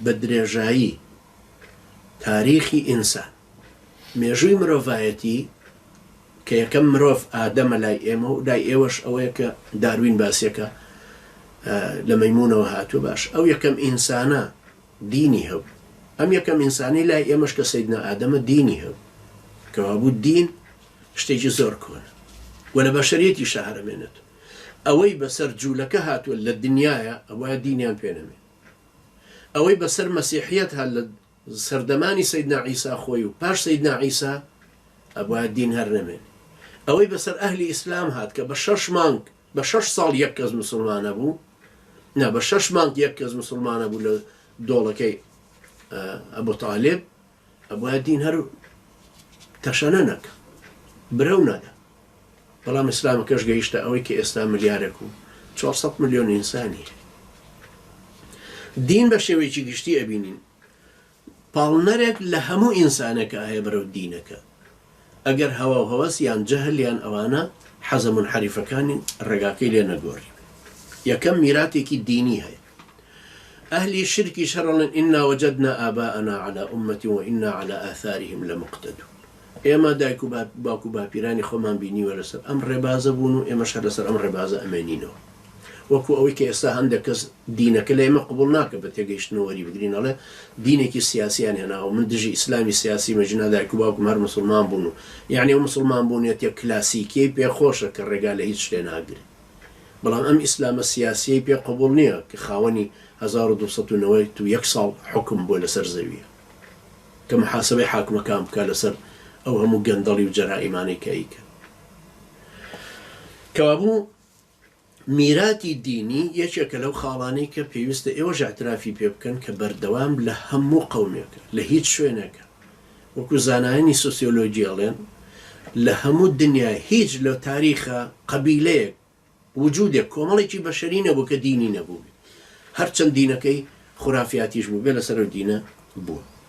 بە درێژایی تاریخی ئینسان، مێژووی مرۆڤایەتی کە یەکەم مرۆڤ ئادەمە لای ئێمە و لای ئێوەش ئەوەیە کە داروین باسیەکە لە مەیمونەوە هاتووە باش ئەو یەکەم ئینسانە دینی هەبوو ئەم یەکەم ئینسانی لای ئێمەش کە سەیدنا ئادەمە دینی هەبوو کەوابوو دین شتێکی زۆر کۆنە و لە بەشەریەتیشا هەر ئەمێنێت ئەوەی بەسەر جوولەکە هاتووە لە دنیایا ئەبوایە دینیان پێ نەمێنێ ئەوەی بەسەر مەسیحیەت هات لە سەردەمانی سەیدنا عیسا خۆی و پاش سەیدنا عیسا ئەبوایە دین هەر نەمێنێ ئەوەی بەسەر ئەهلی ئیسلام هات کە بە شەش مانگ بە شەش ساڵ یەک کەس مسوڵمانە بوو نا بە شەش مانگ یەک کەس مسوڵمانە بوو لە دۆڵەکەی ئەبو تالیب ئەبوایە دین هەر تەشەنە نەکا برەو نەدا بەڵام ئیسلامەکەش گەیشتە ئەوەی کە ئێستا ملیارێک و 400 ملیۆن ئینسانی هەیە. دین بە شێوەیەکی گشتی ئەبینین پاڵنەرێک لە هەموو ئینسانێکا هەیە بەرەو دینەکە ئەگەر هەوا و هەوەس یان جەهل یان ئەوانە حەزە مونحەریفەکانی ڕێگاکەی لێ نەگۆڕیبێ یەکەم میراتێکی دینی هەیە ئەهلی شرکیش هەر ئەڵێن انا وجدنا آباءنا علی امە و انا علی آثارهم لمقتدون ئێمە دایک و باوک و باپیرانی خۆمان بینیوە لەسەر ئەم ڕێبازە بوون و ئێمەش هەر لەسەر ئەم ڕێبازە ئەمێنینەوە وەکو ئەوەی کە ئێستا هەندێک کەس دینەکە لە ئێمە قبوڵ ناکە بە تێگەیشتنەوە وەری بگرین ئەڵێ دینێکی سیاسیان هێناوە من دژی ئیسلامی سیاسیمە ژنا دایک و باوکم هەر مسوڵمان بوون و یەعنی ئەو مسوڵمان بوونیەتیە کلاسیکیەی پێ خۆشە کە ڕێگا لە هیچ شتێ ناگرێ بەڵام ئەم ئیسلامە سیاسیەی پێ قبوڵ نیە کە خاوەنی 1291 ساڵ حوکم بووە لەسەر زەویە کە محاسبەی حاکمەکان بکا لەسەر ئەو هەموو گەندەڵی و جەرائیمانەی کە ئەیکەن کەوابوو میراتی دینی یەکێکە لەو خاڵانەی کە پێویستە ئێوەش ئیعترافی پێ بکەن کە بەردەوام لە هەموو قەومێکە، لە هیچ شوێنێکە، وەکو زانایانی سۆسیۆلۆجی ئەڵێن لە هەموو دنیا هیچ لە تاریخا قەبیلەیەک، وجودێک، کۆمەڵێکی بەشەری نەبوو کە دینی نەبووبێ، هەرچەند دینەکەی خورافیاتیش بووبێ لەسەر ئەو دینە بووە.